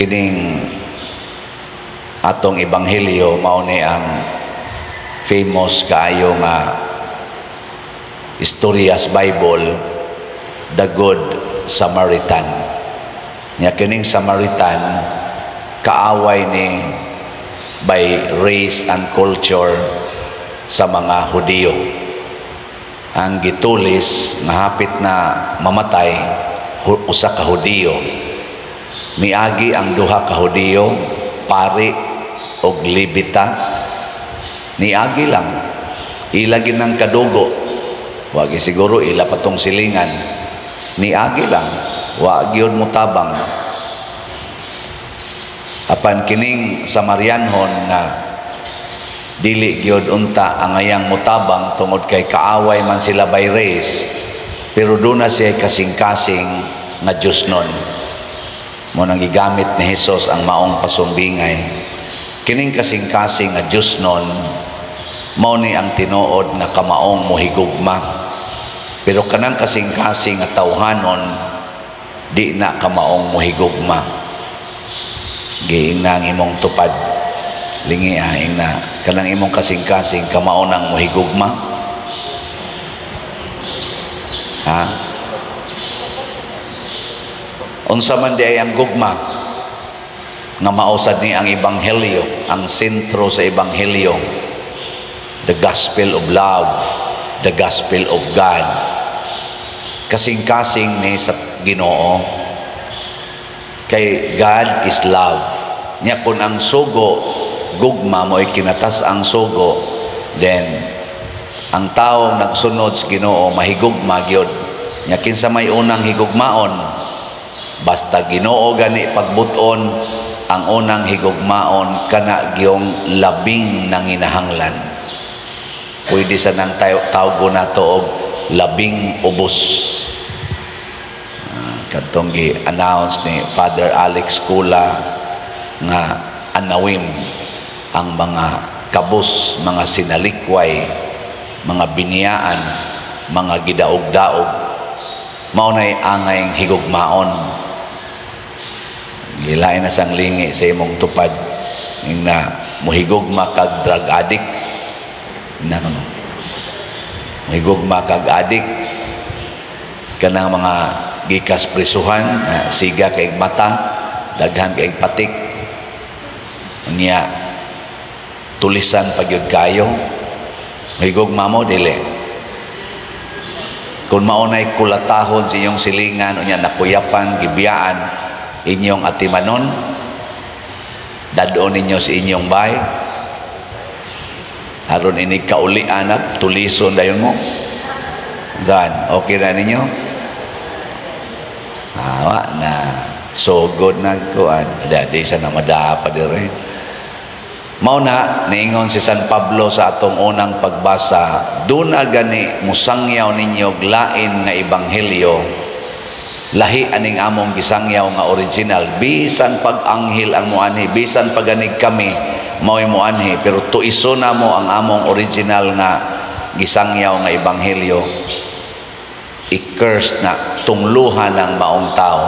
Kining atong ebanghelyo mao ni ang famous kaayo nga istorya sa Bible, the Good Samaritan. Nya kining Samaritan, kaaway ni by race and culture sa mga Hudiyo. Ang gitulis nga hapit na mamatay, usa ka Hudiyo. Miagi ang duha ka Hudiyo, pari og Levita. Niagi lang, ila ginang kadugo, wagi siguro ila patong silingan. Niagi lang, wa gyud mutabang. Apan kining Samarianhon nga dili gyud unta angayang mutabang tungod kay kaaway man sila by race, pero duna siya kasing-kasing nga Diyos nun. Mao nang gigamit ni Hesus ang maong pasumbingay. Kining kasing-kasing nga Diyos nun, mao ni ang tinuod nga kamaong mohigugma, pero kanang kasing-kasing nga tawhanon, di na kamaong mohigugma. Giingna ang imong tupad, lingi ah, ingna kanang imong kasing-kasing, kamao nang mohigugma, ha? Unsa man di ay ang gugma nga mausad ni ang ebanghelyo, ang sentro sa ebanghelyo, the gospel of love, the gospel of God? Kasing-kasing ni sa Ginoo, kay God is love. Nya kun ang sugo gugma, mo'y kinatas ang sugo, then ang taong nagsunod sa Ginoo mahigugma gyud. Nya kinsa may unang higugmaon? Basta Ginoo gani pagbuton, ang unang higugmaon kana gyung labing nanginahanglan. Pwede sa nang tayo tawgo nato og labing ubos. Katong gi-announce ni Father Alex Kula nga anawim ang mga kabus, mga sinalikway, mga biniyaan, mga gidaog-daog, mao nay angay higugmaon. Gilain na sang lingi sa imong tupad na, mohigugma kag drug addict na kuno, mohigugma kag addict, kanang mga gikas prisuhan, siga kay mata, daghan kay patik, unya tulisan pa gyud kayo, mahigugma mo dili? Kung mao nay kulatahon sa inyong silingan, unya nakuyapan, gibiyaan, inyong atimanon, dadon ninyo sa inyong bay aron inig kaulian at tulison dayon mo saan. Okay na ninyo? Awa na sugod na kuan, dadi sa na madapa dire. Mao na niingon si San Pablo sa atong unang pagbasa, duna gani musangyaw ninyo lain nga ebanghelyo, lahi aning among gisangyaw nga original, bisan pag anghel ang muanhi, bisan paganig kami mao'y muanhi, pero tuiso na mo ang among original nga gisangyaw nga ebanghelyo, i-curse na, tungluhan ng maong tao.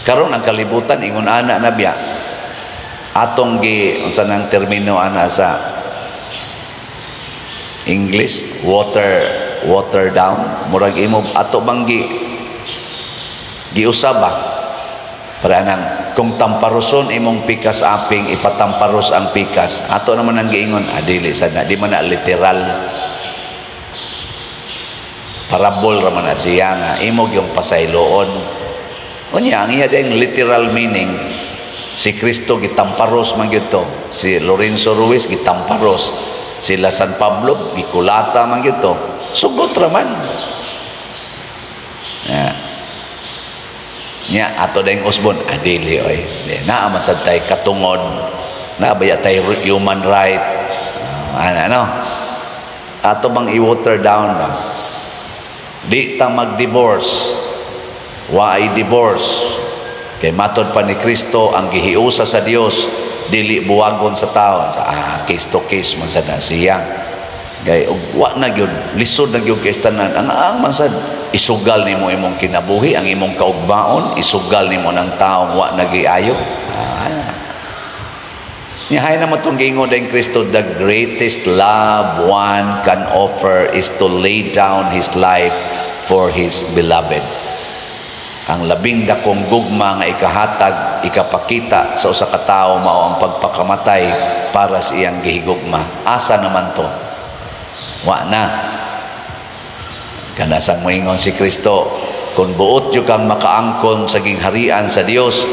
Karon ang kalibutan ingon ana na biya. Atong gi unsa nang termino ana sa English, water water down, murag imo ato bang gi giusab ba, para nang kung tamparuson imong pikas aping, ipatamparos ang pikas. Ato naman ang giingon, dili sad na, di man na literal, parabol ra man na siya nga imo gyung pasayloon. Unya ang iya ding literal meaning, si Kristo gitamparos man gyud to, si Lorenzo Ruiz gitamparos, sila San Pablo gikulata man gyud to, sugot ra man. Yeah. Nya ato dayong usbon, dili oy, naa man sad tay katungod, naa baya tay human right? Ano, ano ato bang i-water down ba? Di ta mag-divorce, waay divorce, kay matod pa ni Kristo, ang gihiusa sa Dios dili buwagon sa tao. Sa case to case man sad na siya, kay og wa na gyud, lisod na gyud kay tanan ang man sad. Isugal nimo imong kinabuhi, ang imong kaugmaon, isugal nimo ng taong wa nagiayo. Ah. Niya naman itong giingon din Kristo, "The greatest love one can offer is to lay down his life for his beloved." Ang labing dakong gugma nga ikahatag, ikapakita sa usa ka tawo mao ang pagpakamatay para sa iyang gihigugma. Asa naman to? Wa na. Kanasang moingon si Kristo, kung buot jud kang makaangkon sa gingharian sa Dios,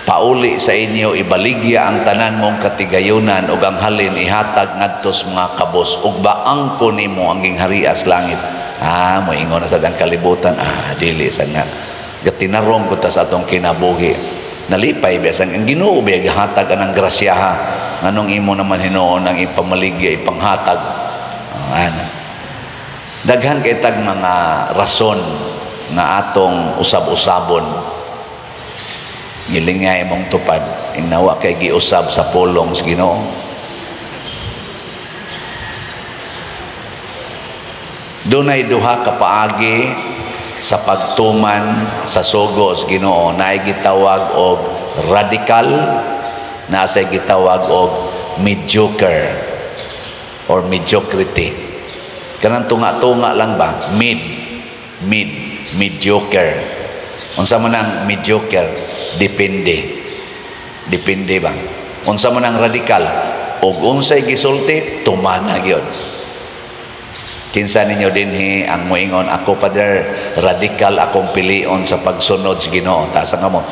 pauli sa inyo, ibaligya ang tanan mong katigayunan ug ang halin ihatag ngadto sa mga kabos ug baangkon nimo ang gingharian sa langit. Ah, moingon na sa ang kalibutan, ah, dili sa nga. Gatinarong ko ta sa atong kinabuhi. Nalipay biya ang Ginoo biya gihatag anang grasyaha. Nganong imo naman hinuon ang ipamaligya, ipanghatag? Ah, ano? Daghan kay tag mga rason nga atong usab-usabon. Gilingay imong tupad, ingnawa kay giusab sa pulong sa Ginoo. Dunay duha ka paagi sa pagtuman sa sugo sa Ginoo, naay gitawag og radical, naa say gitawag og mediocre or mediocrity. Kanang tunga-tunga lang ba? Mid, mid, mediocre. Unsa man ang mediocre? Depende. Depende ba? Unsa man ang radical? Og unsay gisulti, tumana gyud. Kinsa ninyo dinhi ang moingon, "Ako, Father, radical akong pilion sa pagsunod sa Ginoo"? Taas ang kamot.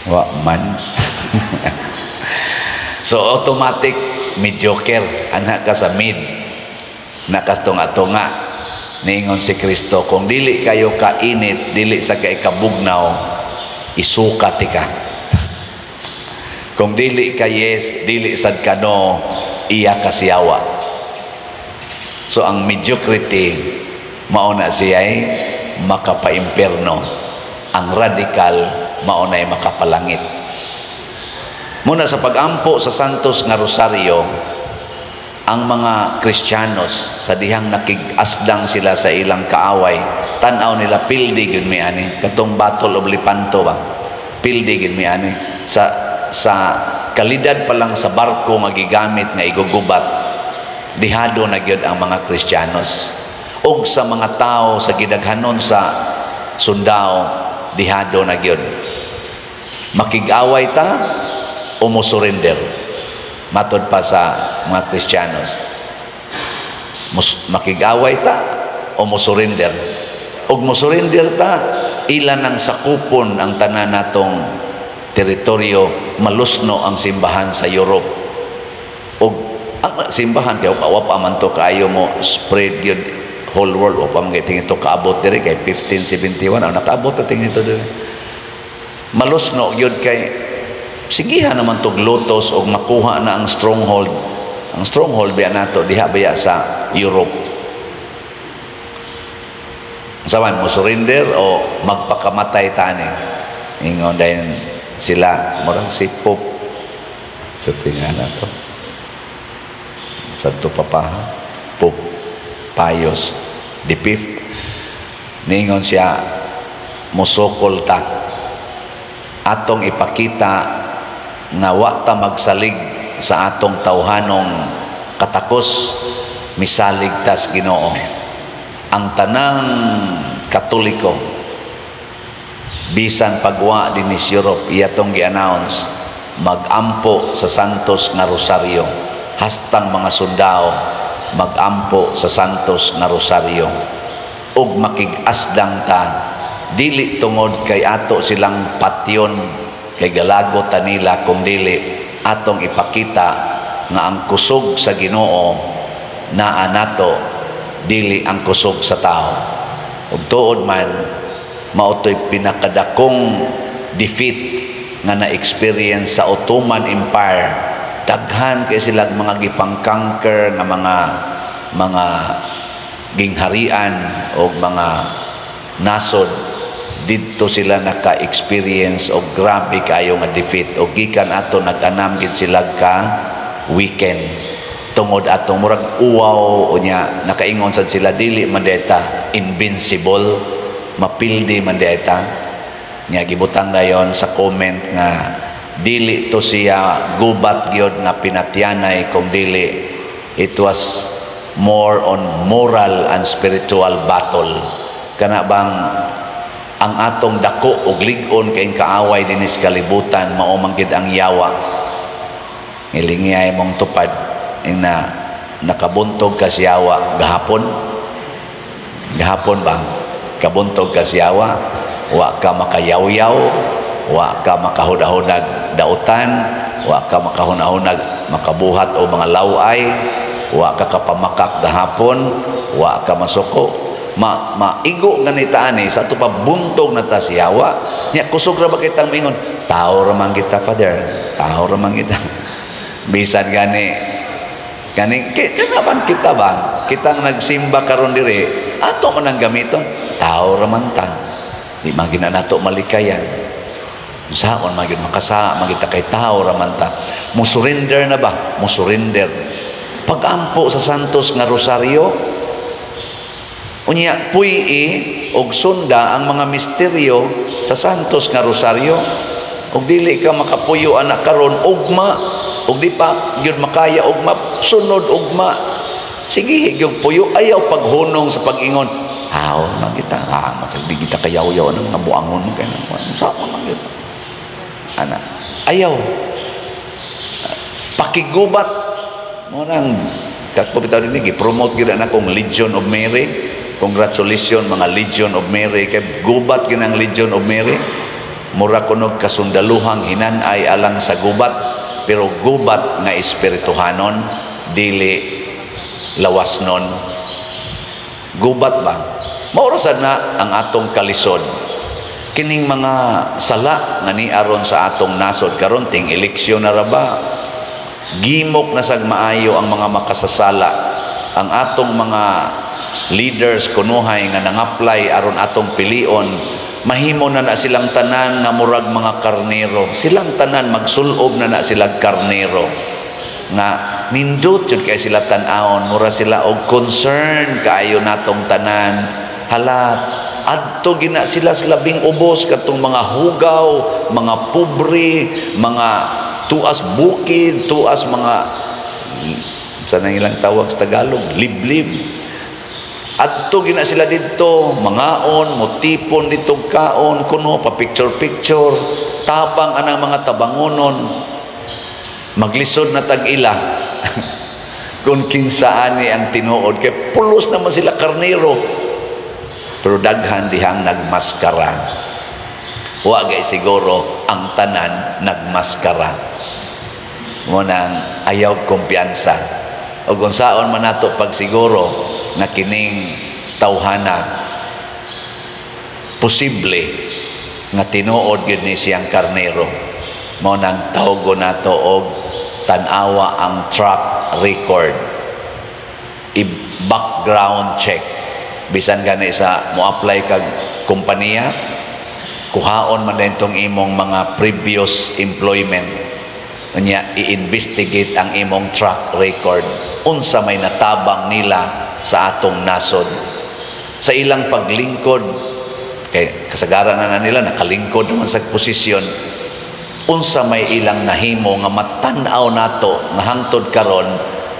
Wa man. So automatic mediocre, anak ka sa mid. Nakastunga-tunga. Niingon si Kristo, kung dili kayo kainit, dili sa kay kabugnaw, isukat ka. Kung dili ka yes, dili sad ka no, iya ka siyawa. So ang mediocrity, mao na siya'y makapaimpierno. Ang radical, mao na'y makapalangit. Muna sa pag-ampo sa Santos nga Rosario, ang mga Kristiyanos sa dihang nakig-asdang sila sa ilang kaaway, tan-aw nila pildi gyud mi ani, katong Battle of Lepanto ba? Pildi gyud mi ani sa kalidad pa lang sa barko nga gigamit nga igugubat, dihado na gyud ang mga Kristiyanos. Og sa mga tao sa gidaghanon sa sundao, dihado na gyud. Makig-away ta o mo surrender? Matod pa sa mga Kristiyanos, makig-away ta o mo surrender? Og mo surrender ta, ilan ang sakupon ang tanan natong teritoryo, malusno ang simbahan sa Europe. Og ang simbahan kay wa pa man to kaayo mo spread gyud whole world, wa pa man kay tingin to kaabot diri kay 1571 ang nakaabot na tingin to diri. Malusno gyud kay sigihan naman tog lutos og makuha na ang stronghold. Ang stronghold biya nato diha biya sa Europe. Saban mo surrender o magpakamatay tani? Ingon dayon sila, murang si Pope sa tinga na to, Santo Papa, Pope Pius the Fifth, ningon siya, musokol ta, atong ipakita nga wa ta magsalig sa atong tawhanong katakos, misalig tas Ginoo. Ang tanang Katoliko bisan pagwa dinis Europe, iya tong gi-announce, magampo sa Santos nga Rosario, hastang mga sundao magampo sa Santos nga Rosario ug makig-asdang ta, dili tungod kay ato silang patyon kay galago ta nila, kung dili atong ipakita nga ang kusog sa Ginoo naa nato, dili ang kusog sa tao. Ug tuod man, mao to'y pinakadakong defeat nga na-experience sa Ottoman Empire. Daghan kay sila mga gipangkanker nga mga gingharian o mga nasod. Didto sila naka-experience og grabe kayo nga defeat, og gikan ato nag-anam gid sila ka weekend. Tungod atong murag uwaw, unya nakaingon sad sila, dili man ta invincible, mapildi man ta. Nya gibutang dayon sa comment nga dili to siya gubat gyud nga pinatyanay, kung dili it was more on moral and spiritual battle. Kana bang ang atong dako og lig-on kay kaaway dinis kalibutan mao man gid ang yawa. Ilingiyay mong tupad ing na nakabuntog ka sa yawa gahapon. Gahapon ba kabuntog ka sa yawa? Wa ka makayawyaw, wa ka makahunahunag dautan, wa ka makahunahunag makabuhat o mga laway, wa ka kapamakak gahapon, wa ka masuko, ma maigo ganita ani sa ato pa, buntog na ta siyawa. Nya kusog ra ba kitang mingon, "Tao ra man kita, Father, tao ra man kita"? Bisan gani gani kana bang kita ba, kitang nagsimba karon diri, ato man ang gamiton, "Tao ra man ta, di man gina nato malikayan, saon man gyud makasa man kita kay tao ra man ta." Mo surrender na ba, mo surrender pagampo sa Santos nga Rosaryo, unya puy-i og sunda ang mga misteryo sa Santos nga Rosaryo. Og dili ka makapuyo anak karon, ugma, og di pa gyud makaya ugma, sunod ugma, sige gyud puyo. Ayaw paghunong sa pag-ingon, "Aw man kita, ah, masag di kita kayaw-yaw ng mga buangon kay sa man gyud ana." Ayaw pakigubat mo nang kakpo bitaw dinhi. Gi-promote gyud na akong Legion of Mary. Congratulations, mga Legion of Mary, kay gubat gyud ang Legion of Mary. Mura kunog kasundaluhang hinanay alang sa gubat, pero gubat nga espirituhanon, dili lawasnon. Gubat ba? Mao sad na ang atong kalisod kining mga sala nga niaron sa atong nasod karon. Ting eleksyon na ra ba, gimok na sag maayo ang mga makasasala. Ang atong mga leaders kunuhay nga nang-apply aron atong pilion, mahimo na na silang tanan nga murag mga karnero. Silang tanan magsulob na na sila karnero nga nindot jud kay sila tan-awon, mura sila og concern kaayo natong tanan. Hala, adto gina sila sa labing ubos, katong mga hugaw, mga pobre, mga tuas bukid, tuas mga sa nang ilang tawag sa Tagalog, liblib. Adto gina sila didto mangaon, motipon dito kaon kuno, pa picture picture, tabang anang mga tabangonon. Maglisod na tag ila kung kinsaani ang tinuod kay pulos naman sila karnero. Pero daghan dihang nagmaskara. Wa gay siguro ang tanan nagmaskara. Mo nang ayaw kumpiyansa. O kung saon man nato pagsiguro nga kining tawhana posible nga tinuod gyud ni siyang karnero? Mo nang tawgo nato og tan-awa ang track record, i-background check. Bisan gani sa mo apply kag kompanya, kuhaon man din tong imong mga previous employment. Unya i-investigate ang imong track record, unsa may natabang nila sa atong nasod sa ilang paglingkod, kay kasagaran na nila nakalingkod naman sa posisyon. Unsa may ilang nahimo nga matan-aw nato nga hangtod karon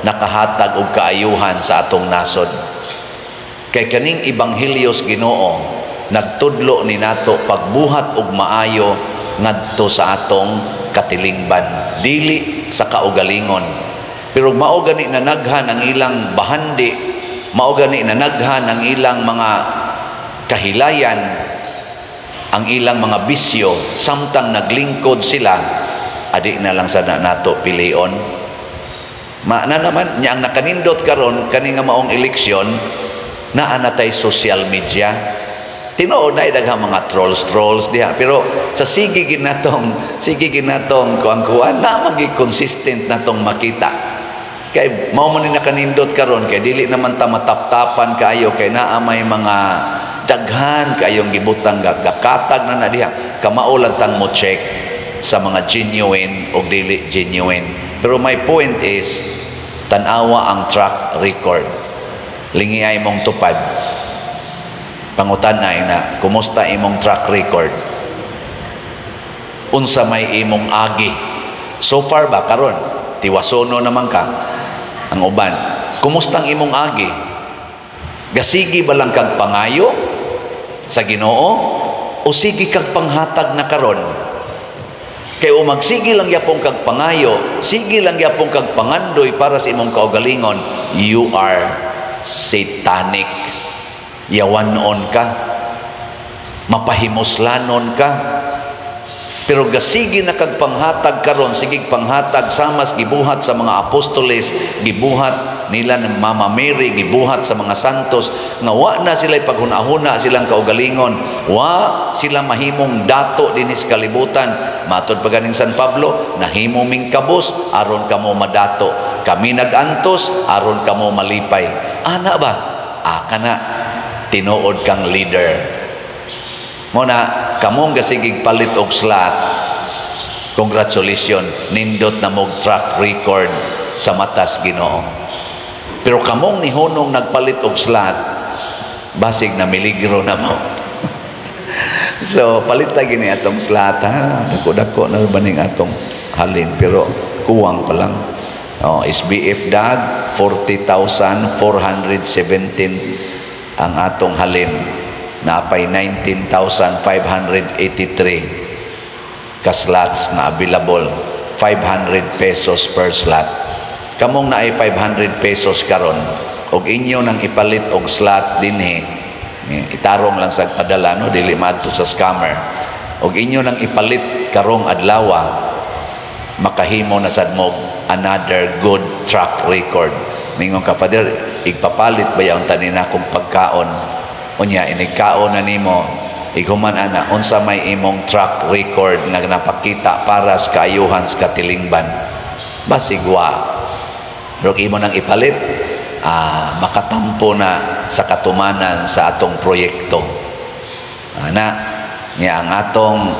nakahatag og kaayuhan sa atong nasod? Kay kaning ebanghelyo sa Ginoo nagtudlo ni nato pagbuhat og maayo ngadto sa atong katilingban, dili sa kaugalingon. Pero mao gani na naghan ang ilang bahandi, mao gani na naghan ang ilang mga kahilayan, ang ilang mga bisyo samtang naglingkod sila, adi na lang sana nato pilion. Maana naman niya ang nakanindot karon kani nga maong eleksyon, naa na tay social media. Tinuod na daghang mga trolls trolls diha, pero sa sige ginatong kuan-kuan na magi consistent natong makita kay mao man ni nakanindot karon, kay dili naman ta mataptapan kaayo, kay naa may mga daghan kayong gibutang, gakatag na na diha. Kamao lang tang mo check sa mga genuine o dili genuine. Pero my point is Tan-awa ang track record. Lingi ay imong tupad. Pangutan na ina, kumusta imong track record? Unsa may imong agi? So far ba karon? Tiwasono naman ka ang uban. Kumusta ang imong agi? Gasigi ba lang kag pangayo sa Ginoo o sige kag panghatag na karon? Kay o magsige lang yapong kag pangayo, sige lang yapong kag pangandoy para sa imong kaugalingon, you are satanic. Yawanon ka. Mapahimuslanon ka. Pero gasige na kag panghatag karon, sige panghatag samas gibuhat sa mga apostoles, gibuhat nila ng Mama Mary, gibuhat sa mga santos, nga wa na sila paghuna-huna silang kaugalingon, wa sila mahimong dato dinis kalibutan. Matod pa ganing San Pablo, nahimo ming kabos aron kamo madato. Kami nagantos aron kamo malipay. Ana ba? Ah, kana tinuod kang leader. Mo na kamong gasigig palit og slot, congratulations, nindot na mog track record sa matas Ginoo. Pero kamong nihunong nagpalit og slot, basig na miligro na mo. So palit lagi ni atong slot, ha. Dako-dako na ba ning atong halin, pero kuwang pa lang. Oh, SBF DAG 40,417 ang atong halin, naapay 19,583 ka slots nga available, 500 pesos per slot. Kamong naay 500 pesos karon og inyo nang ipalit og slot dinhi, itarong lang sa padala, no, dili madto sa scammer, og inyo nang ipalit karong adlawa, makahimo na sad mo another good track record. Mingon ka, "Father, igpapalit ba yung tanin akong pagkaon?" Unya inigkaon na nimo, ighuman ana, unsa may imong track record nga napakita para sa kaayuhan sa katilingban? Basig wa. Pero imo nang ipalit, makatampo na sa katumanan sa atong proyekto. Ana nya ang atong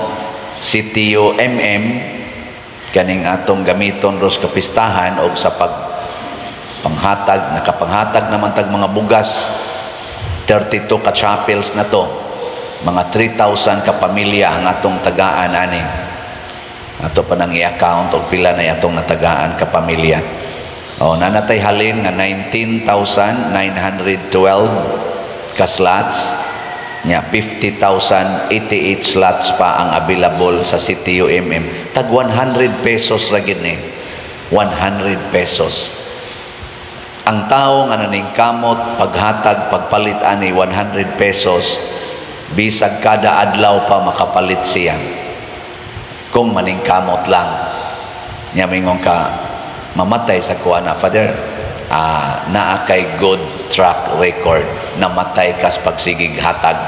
CTU MM, kaning atong gamiton ros kapistahan og sa pag panghatag, nakapanghatag naman tag mga bugas, 32 ka chapels na to, mga 3,000 ka pamilya ang atong tagaan ani. Ato pa nang i-account og pila na atong natagaan ka pamilya. O nanatay halin nga 19,912 ka slots nya, 50,088 slots pa ang available sa CTUMM. Tag 100 pesos ra gid ni, 100 pesos. Ang tao nga naningkamot paghatag, pagpalit ani 100 pesos, bisag kada adlaw pa makapalit siya kung maningkamot lang niya. Mingon ka, "Mamatay sa kuha na, Father," naa kay good track record, namatay kas pagsigig hatag.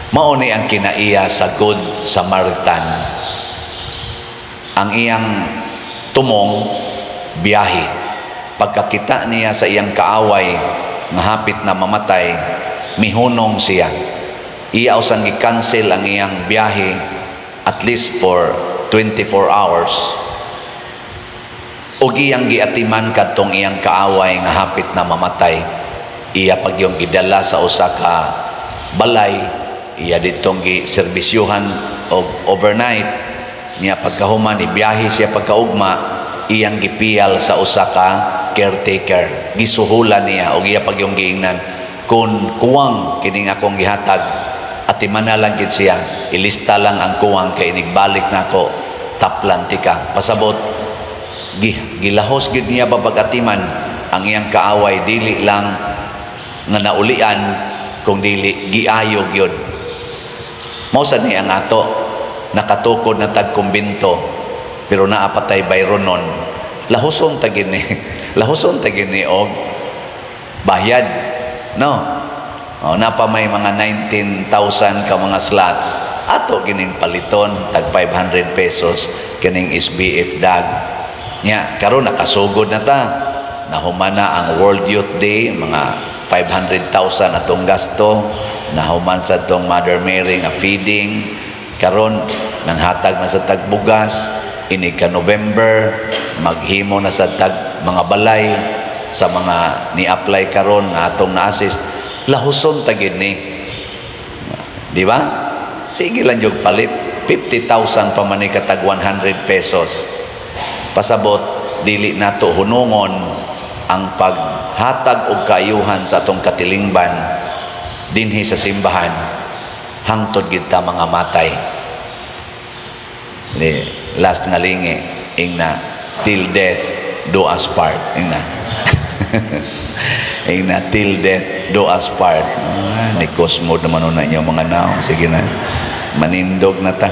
Mao ni ang kinaiya sa Good Samaritan. Ang iyang tumong biyahe, pagkakita niya sa iyang kaaway nga hapit na mamatay, mihunong siya. Iya usang gi-cancel ang iyang biyahe at least for 24 hours ug iyang giatiman kadtong iyang kaaway nga hapit na mamatay. Iya pagyong gidala sa usa ka balay, iya ditong gi serbisyuhan og overnight niya. Pagkahuman, ibiyahe siya. Pagkaugma, iyang gipiyal sa usa ka caretaker, gisuhulan niya og iya pagyong giingnan, "Kung kuwang kining akong gihatag, atimana lang gid siya, ilista lang ang kuwang kay inigbalik nako, taplan tika." Pasabot, gilahos gid niya babag-atiman ang iyang kaaway. Dili lang nga naulian, kung dili giayo gyud. Mao sad ni ang ato, nakatukod na tag kumbento, pero naa patay bayronon. Lahuson ta gini, lahuson ta gini og bayad, no? O, napa may mga 19,000 ka mga slots, ato gining paliton tag 500 pesos kining SBF DAG nya. Karon nakasugod na ta, nahuman na ang World Youth Day, mga 500,000 atong gasto. Nahuman sa tong Mother Mary nga feeding. Karon nanghatag na sa tagbugas. Inig ka November, maghimo na sa tag mga balay, sa mga ni-apply karon nga atong na-assist, lahuson ta gid ni, di ba? Sige lang jud palit, 50,000 pa man ni katag 100 pesos. Pasabot, dili nato hunungon ang paghatag og kaayuhan sa atong katilingban dinhi sa simbahan hangtod gid ta mga matay. Di, last nga lingi, ingna, "Till death do us part." Ingna, ingna, "Till death do us part." Ah, ni Cosmo naman una inyo mga naong. Sige na, manindog na ta.